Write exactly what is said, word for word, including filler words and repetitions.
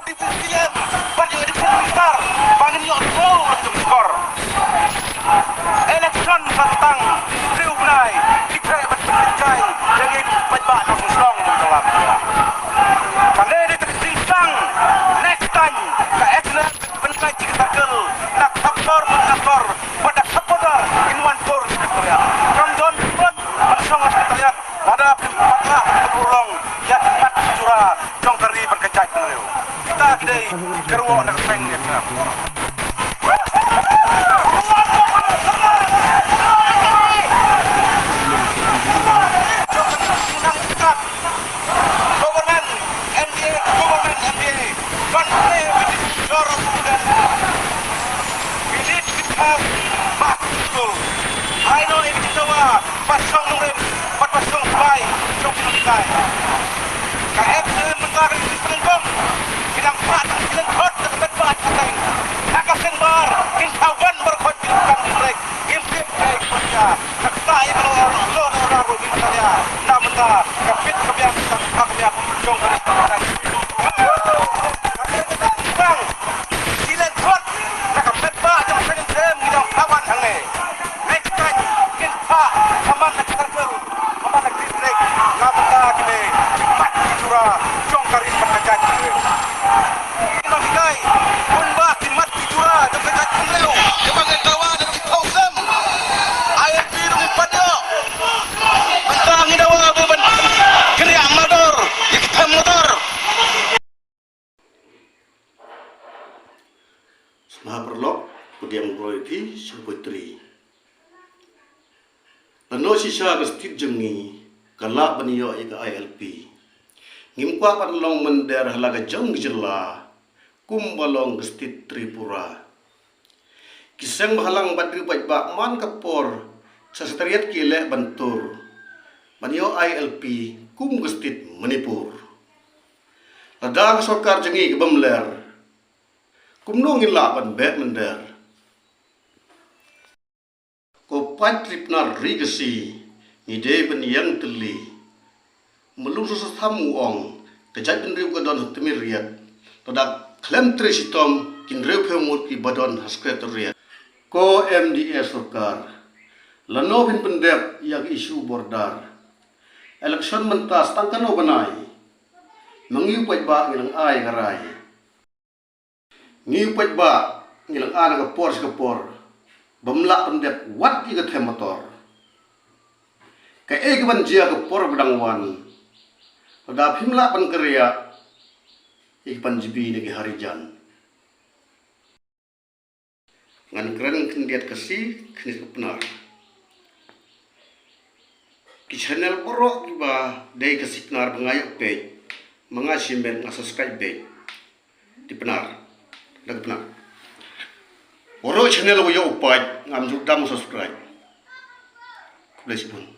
Deputy C M bad ïoh Deputy Minister ba ngin ïoh sngewthuh ïa ka jingkor. Election ba tang hynriew bnai, ki treh ban pynjai ïa ngi paidbah na Umsning Umtalam. Kane dei ka jingsang next time ka S N L ban lait ïa ka circle na ka por bad ka por bad ka por kin wan tur ïa ka Victoria. Kam don ban shong ïa ka Victoria. Lada phi pat lah phi purlong ïa ki mat ki jura jong ka ri bad ka jaitbynriew. Kita ki dei ki kyrwoh na ka seng ïa ka. Government M D A, government M D A. Ban pynlong bad jor student. Minit kita ba skul. Ai no ïa ka jingdawa ba shong nongrim bad ba shong bai jong ki nonghikai. Ka F M mynta ka ri pynlong. Ki dang pat ki dang thot ka met ba ka teng. Ha ka seng bar kin thaw ban bar khot ki dang kam ki trek. Im pip kai khot ya. Ka kta ïa ka lo lo lo lo ro ki kta ya. Na mynta ka pit ka biang ka ka biang jong ka ri. Ka ri ka teng. Ki len thot na ka met ba jong ka ri ngi dang thaw ban hangne. Next time kin phah ka man na ka circle, ka man na ka district, na bynta kine ki mat ki jura jong ka ri bad ka jaitbynriew. Ki nonghikai, kumba ki mat ki jura jong ka jaitbynriew kiba ngi dawa da ki thaw sem. I L P ruh ngi pat ïoh. Mynta ngi dawa ba ban kyrïah mardor ïa ki them motor. Sngewbha paralok, pdiang briew ïa phi sha poetry. Lano shisha ka state jong ngi ka lah ban ïoh ïa ka I L P. Ngim kwah ban long mynder ha la ka jong ka jylla kumba long ka state Tripura. Ki seng bhalang bad riew paidbah man ka por sha sha tarbiat ki leh ban tur ban ïoh I L P kum ka state Manipur. Lada ka sorkar jong ngi ka bym ler, kumno ngin lah ban beh mynder? Ko paid Tripnar ri Khasi, ngi dei ban ïeng tylli. Mlung sa sa tham u ong, ka jaitbynriew ka don ha tmier riat. Lada khlem trei shitom, ki hynriewphew ngut kiba don ha Secretariat. Ko M D A sorkar, lano phin pyndep ïa ka issue border? Election mynta sa tang kano bnai? Ma ngi u paidbah ngi nang ai ka rai. Ngi u paidbah ngi nang ai na ka por sha ka por. Bym lah pyndep wat ïa ka them motor. Kaei kaban jia ka por ba dang wan? Lada phim lah ban kyrïah ïa ki Punjabi ne ki Harijan. Ngan kren khyndiat Khasi, khyndiat Pnar. Ki channel baroh kiba dei Khasi Pnar ba nga ïoh peit, ma nga shimet nga subscribe beit. Te Pnar, da ka Pnar. Baroh channel ba ïoh u peit ngam ju dam subscribe. Khublei shibun.